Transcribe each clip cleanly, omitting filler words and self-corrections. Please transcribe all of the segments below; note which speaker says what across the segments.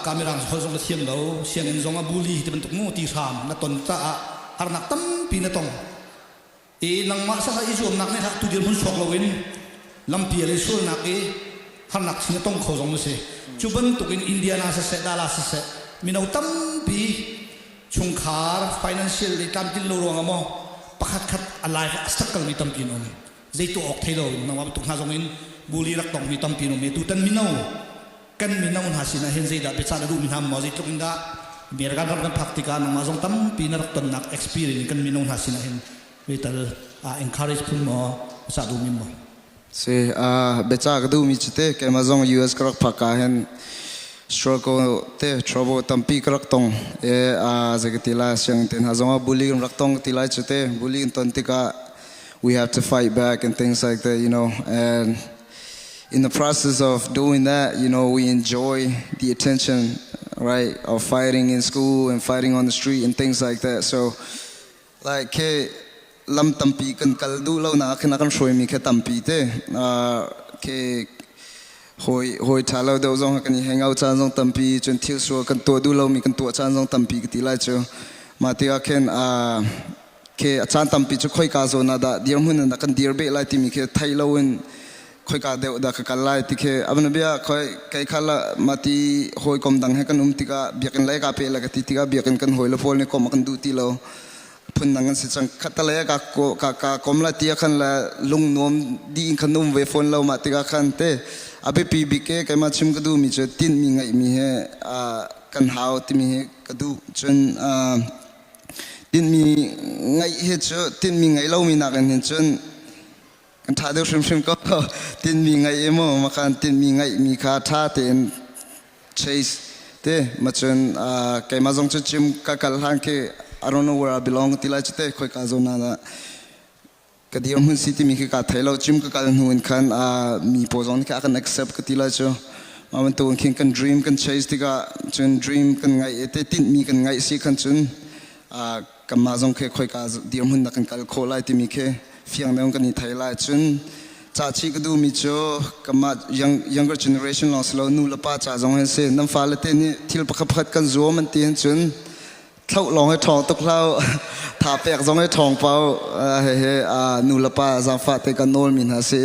Speaker 1: phak ka mirang holh zong na thiam lo, sianginn zong ah bully ti bantuk mu ti hram na ton caah harnak tampi na tong. I nangmah sasa i zuamnak nih hlah tu dirhmun chuak loin lampi le sualnak i harnak sin a tong kho zong na si. Cu bantukin Indiana siseh, Dallas siseh, mino tampi chungkhar financial le tlamtlin lo ruangah maw pakhat khat a life a struggle mi tampi an um. Zei tuah awk thei lo in nangmah bantuk hna zong in bully rak tong mi tampi an um i tutan mino kan mino hna sinah hin zeidah biacah na duhmi hna maw, zeitluk in dah American ram kan phak tikah nangmah zong tampi na rak tonnak experience kan mino hna sinah hin zeital encourage phun maw biacah duhmi maw?
Speaker 2: Si biacah ka duhmi cu te keimah zong US ka rak phak ah hin struggle te trouble tampi ka rak tong e zei ka ti lai siang te hna zong ah bully kan rak tong ka ti lai cu te bully kan ton tikah we have to fight back and things like that. And in the process of doing that, we enjoy the attention, right, of fighting in school and fighting on the street and things like that. So, like, ke lam tampi kan kal duh lo na khin kan hruai mi khe tampi te ke hoi hoi tha lo deuh zong kan i hang out caan zong tampi cun thil sual kan tuah duh lo mi kan tuah caan zong tampi ka ti lai cu ma tikah khin Ke a caan tampi cu khoika zawn ah dah dirhmun in dah kan dir beh lai timi khi thei loin khoika deuh dah ka kal lai ti khi a bia khoi kei kha la mati hawikom dang he kan um tikah biakinn lei ka pe la ka ti tikah biakinn kan hawi le pawl nih kom a kan duh ti lo phun dang kan si cang khattalei ka ka ka kom la tia khan la lung nuam di in khan um ve fawn lo ma tikah khan te a biapi bik ke keimah chim ka duh mi cu tinh mi ngaih mi he kan hau timi hi ka duh cun Tinhmi ngeih hi cu tinhmi ngeih lomi nakin hin cun kan ṭha deuh hrimhrim ko. Tinhmi ngeih i mu makan tinhmi ngeihmi kha ṭha tein chase te ma cun keimah zong cu gym ka kal hlan khi I don't know where I belong ti lai cu te khoika zawn ah ka dirhmun si timi khi ka thei lo. Gym ka kal hnu in khan mi pawl zong nih kha a kan accept ka ti lai cu. Mah bantukin khin kan dream kan chase tikah cun dream kan ngaih te tinhmi kan ngaih si khan cun kanmah zong khi khoika dirhmun dah kan kal khawh lai timi khi fiang deuh kan i thei lai. Cun ca chih ka duhmi cu kanmah younger generation lawng si lo, nu le pa ca zong hin si, nan fale te nih thil pakhat pakhat kan zuam an ti hin cun thloh lawng hi ṭhawng tuk hlah tha pek zong hi ṭhawng pau. Hehe, nu le pa zaangfah te kan nawl mi hna si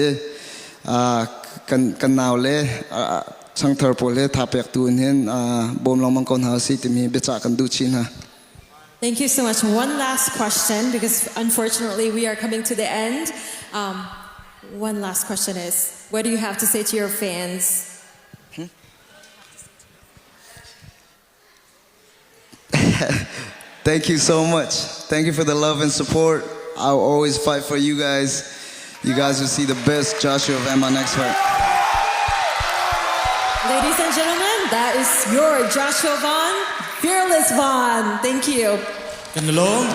Speaker 2: i kan kan nau le changthar pawl he tha pek tu in hin bawm lengmang ko hna si timi biacah kan duh chih hna.
Speaker 3: Thank you so much. One last question, because unfortunately we are coming to the end. One last question is, what do you have to say to your fans?
Speaker 2: Thank you so much. Thank you for the love and support. I'll always fight for you guys. You guys will see the best Joshua Van my next fight.
Speaker 3: Ladies and gentlemen, that is your Joshua Van, Fearless Van. Thank you.
Speaker 1: Kan lawm.